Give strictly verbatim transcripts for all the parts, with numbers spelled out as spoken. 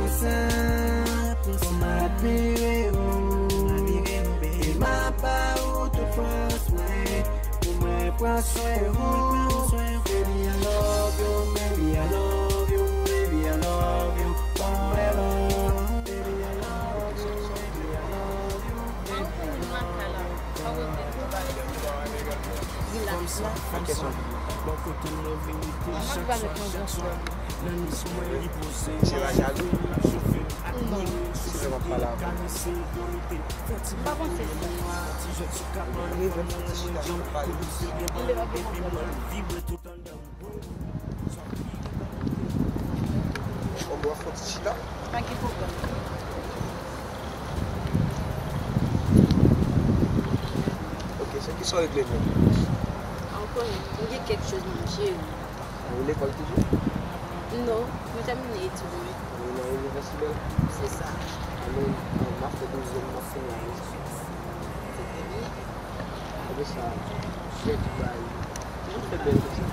Sa pou m admire ou, e m ap ba ou tout fòs mwen, pou mwen pran swen ou. Baby, I love you, baby, I love you, baby, I love you forever. Baby, I love you, baby, I love you. Relax la. Mwen pa met yon gran pwoblèm. Se la jalou. Non. Se lè w ap pale avè m. M pa panse sa. Ou rive pou ti chita pou pale. Mwen pa gen pwoblèm. Bon, w ap fè ti chita? Pa gen pwoblèm. Ok, se kisa w regle menm? A, ou konnen, m gen kèk choz nan je wi. Ou lekòl toujou? Non, mwen tèmine etid mwen. Ou nan inivèsite la? Se sa. Alò, m ap fè dezyèm, m ap fini a. Se trè byen. Apre sa, jwèt bay. Mwen fè bèl konsa.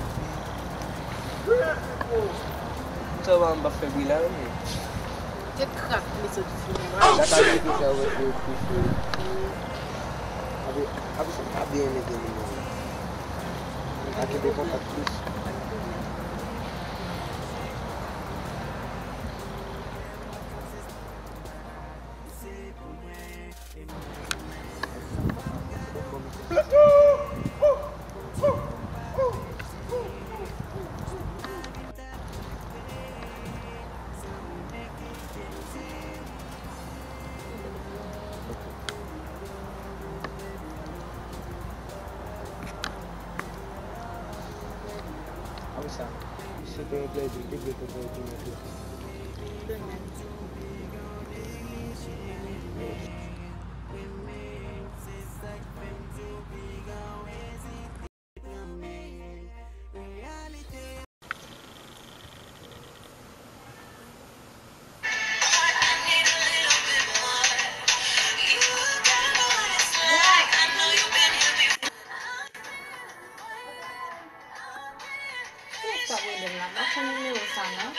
Sa va, m pa fè bri la, men. Te krak, mesye, di fini. Sa ka di ke sa, wè, se, se, se. Ape, ape, ape, byen mete nimewo. A kenbe kontak plis. Apre sa, se te yon plèzi, m te vle te fè yon ti mèt la. De mèm. Kiyès k ap rele m la? M pa konn nimewo sa non.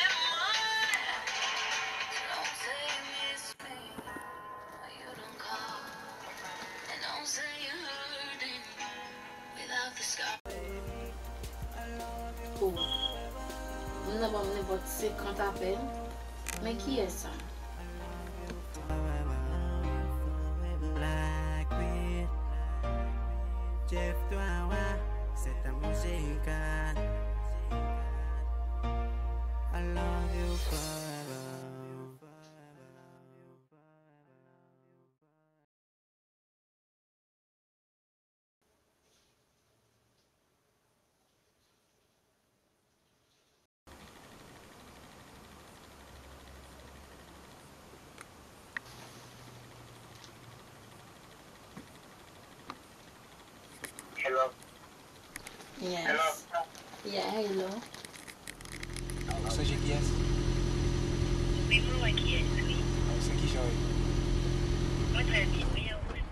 Oh. Moun nan ban m nenpòt senkant apèl. Men kiyès sa? Jeff Twawa, c'est ta musique. I love you forever. Hello. Yes. Hello. Yeah, hello. Ou sonje kiyès? Wi, mwen wè kiyès, wi. Ou se kijan w ye? Mwen trè byen, wi, e ou menm?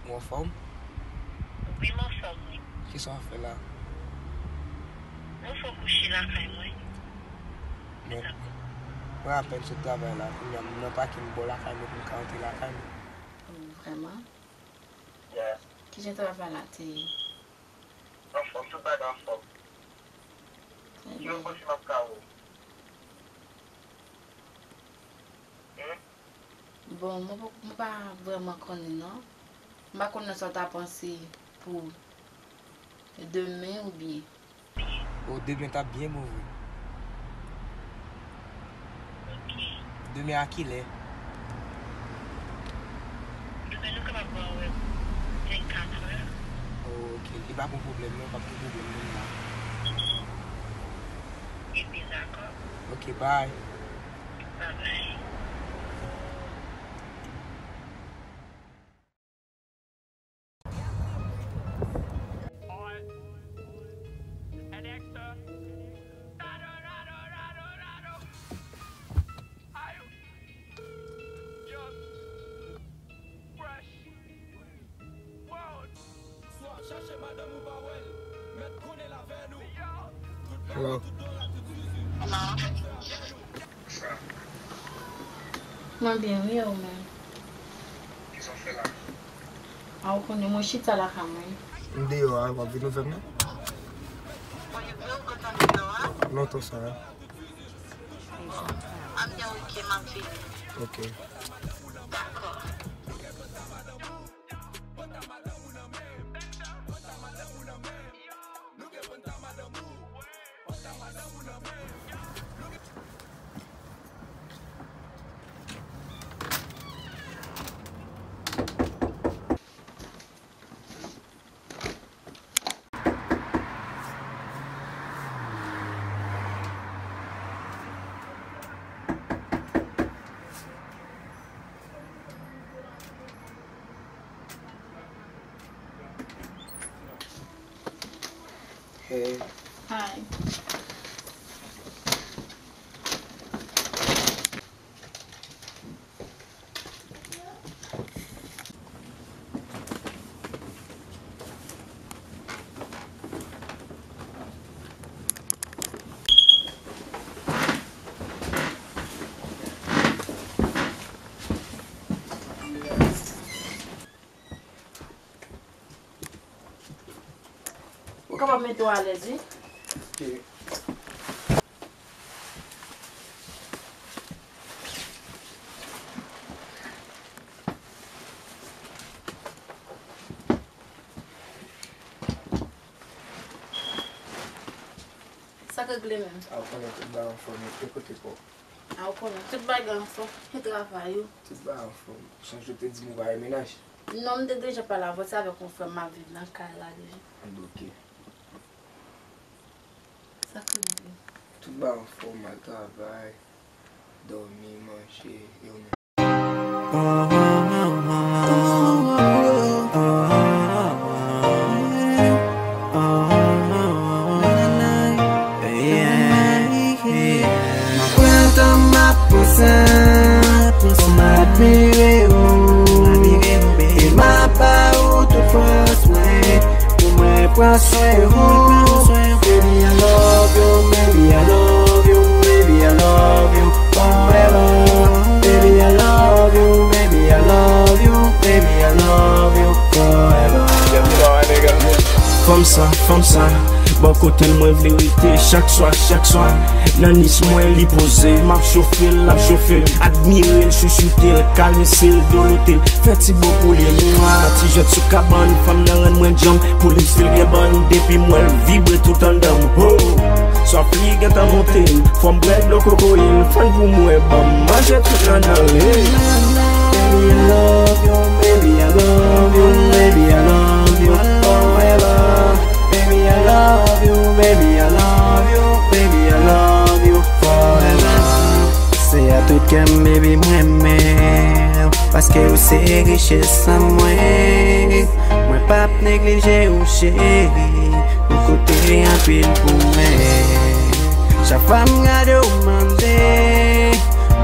Ou anfòm? Wi, m anfòm, wi. Kisa w ap fè la? Mwen fò kouche lakay mwen. Mwen, mwen apèn sot travay la, kounye a m nan pakin bò lakay mwen pou m ka rantre lakay mwen. Oh, vrèman? Yeah. Kijan travay la te ye? Anfòm, tout bagay anfòm. Trè byen. Ki reproche m ap ka wè w? Hmm? Bon, mwen poko, mwen pa vrèman konnen non. M pa konn nan sa w ta panse pou demen oubyen. O, demen t ap byen bon vre. Ok. Demen a kilè? Demen nou kapab wè vennkatrè. O, ok. Li pa gon pwoblèm non, pa gon pwoblèm menm la. Ebyen, dakò. Ok, bye. Bye bye. Hello. Hello. Mwen byen, wi, e ou menm? Kisa w fè la? A, ou konnen, mwen chita lakay mwen. M deyò a, w ap vin ouvè m nan? Lontan sa a. Ap gen, ok, m ap vini. Ok. Dakò. Hey. Hi. Ou kapab mete w alèz, wi. Ok. Sa k regle menm? A, ou konnen tout bagay anfòm, e kote kò w? A, ou konnen tout bagay anfòm, e travay ou? Tout bagay anfòm. Ou sonje ou te di m ou pa gen mennaj? Non, m te deja pale avè w, se avèk yon frè m m ap viv nan kay la deja. Ebyen, ok. Sa k rive? Tout bagay anfòm, al travay, dòmi, manje, e ou menm? M ap pran tan, m ap pran san pou m admire ou. E m ap ba ou tout fòs mwen pou mwen pran swen ou. Baby, I love you, baby, I love you, baby, I love you forever. Baby, I love you, baby, I love you, baby, I love you forever. Fanm sa, fanm sa, bò kote l mwen vle rete chak swa, chak swa. Nan nis mwen li poze, m ap chofe l, l ap chofe m. Admire l, chouchoute l, karese l, dolote l. Fè ti bo pou li, mwa, ti jwèt sou kabann, fanm nan rann mwen djanm. Pou li stil gen bann, depi m wè l vibre tout anndan m. Ho! Swaf li gentan monte m, fò m bwè dlo kokoye l, fann pou mwen, ban m manje tout nannan l. Hey! Baby, I love you, baby, I love you, baby, I love you forever. Baby, I love you, baby, I love you, baby, I love you forever. Se a tout kè m, baby, m renmen w, paske ou se richès an mwen. Mwen p ap neglije w, cheri, ou koute anpil pou mwen. Chak fwa m gade w, m mande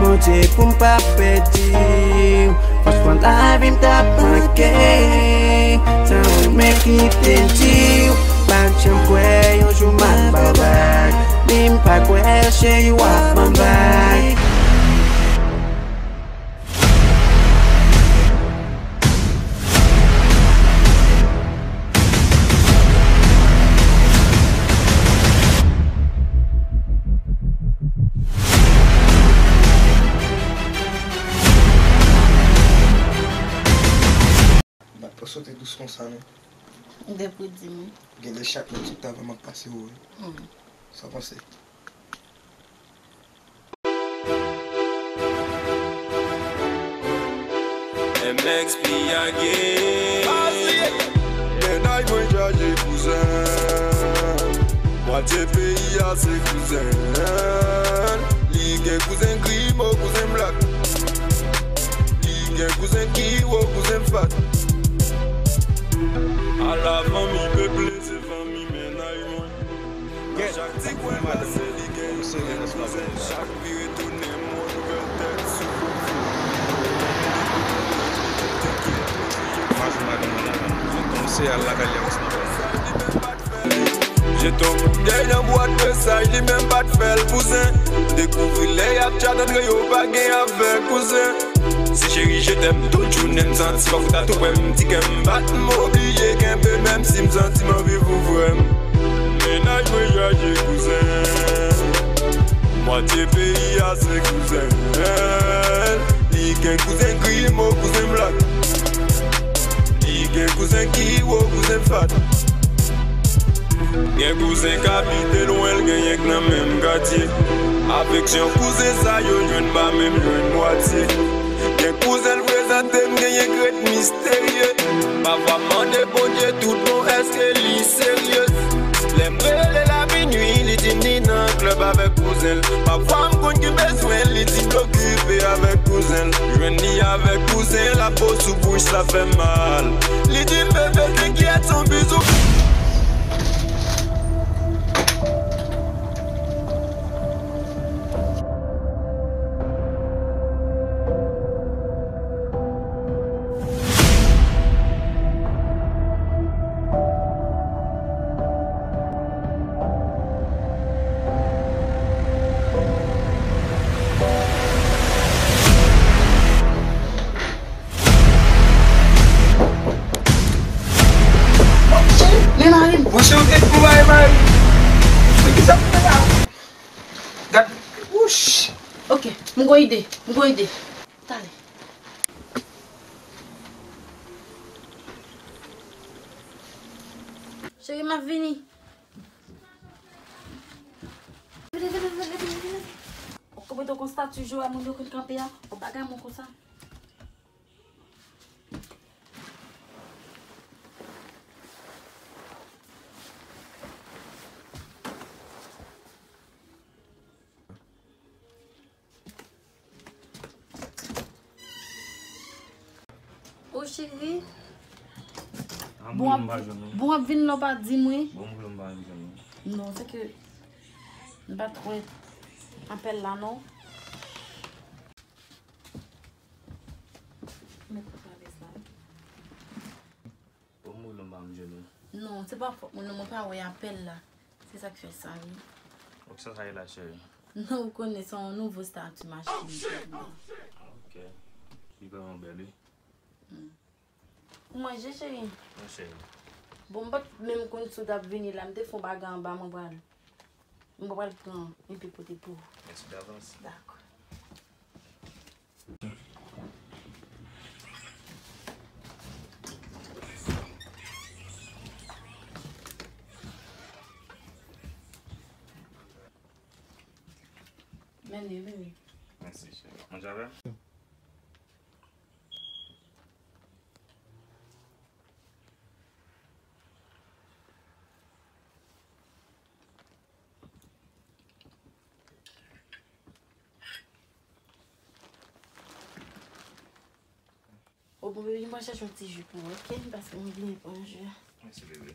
Bondye pou m pa pèdi w. Franchman, lavi m t ap manke, sa m renmen kite di w. Pa t janm kwè yon jou m ap bay, ni m pa kwè cheri w ap ban m bay. Bat pa sote dous konsa non. Depi w di m wi. Genlè chak lòt sou travay m ap pase w wi. Hmm. Sa w panse? M X P again. Mennaj mwen chaje kouzen. Mwatye peyi a se kouzen. Li gen kouzen grimo, kouzen blak. Li gen kouzen ki wo, kouzen fat. Ala fanmi peple, se fanmi mennaj mwen. Chak ti kwen pase li gen yon kouzen, chak vire tounen m yon nouvèl tèt sou kouzen. Jeton m dèyè nan bwat mesaj. Li menm pa t fè l kouzen. M dekouvri lè y ap tchat antre yo pa gen avè kouzen. Si cheri je t'aime tout jounen m santi pa fout a tou prè m ti kè m bat m oblije kenbe menm si m santi m anvi fou frè m. Mennaj mwen chaje kouzen. Mwatye peyi a se kouzen. Li gen kouzen grimo, kouzen blak. Li gen kouzen kiwo, kouzen fat. Gen kouzen k abite lwen, l genyen k nan menm katye. Afeksyon kouzen sa yo jwenn pa menm jwenn mwatye. Gen kouzen l prezante m, genyen k ret misterye. Pafwa m mande Bondye tout bon, èske li serye? Lè m rele l a minui, li di m li nan klèb avèk kouzen l. Pafwa m konn ki bezwen l, li di m l okipe avèk kouzen l. Jwenn li avèk kouzen l, la po sou bouch, sa fè mal. Li di m bebe, te kyèt, se yon bizou. Monchè, men mari m. Monchè, ou te kou mari, mari. Men kisa pou fè la? Gad, wouch. Ok, m gon ide, m gon ide. Talè. Cheri, m ap vini. Vini, vini, vini, vini, vini. Ou konprann konsa toujou a moun yo konn kanpe a? Ou bagay moun konsa. O cheri. Bon, w ap vin lè w pa di m wi. Bon, m pa jwenn ou. Non, se ke m pa t wè apèl la non. Mèt pou pale sa wi. Bon, m pa jwenn ou. Non, se pa fòt mwen non, mwen pa wè apèl la. Se sa k fè sa wi. Ok, sa sa ye la cheri? Non, ou konnen se yon nouvo stati machin. Ok. Li vrèman bèl wi. Hmm. Ou manje cheri? Non cheri. Bon, m pa t menm konn si w t ap vini la, m te fè yon bagay anba, mwen pral, mwen pral pran enpe pote pou ou. Mèsi davans. Dakò. Men li, men li. Mèsi cheri. Manje avè m? O bon bebe, m pral chèche yon ti ji pou ou, ok? Paske m vini pou yon ji. Mèsi bebe.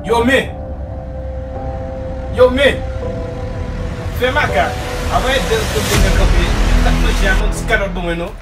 Yo men! Yo men! Fè makak! Avan e dèz kote nan kanpe, sa k manje a, yon ti kalòt ban mwen non.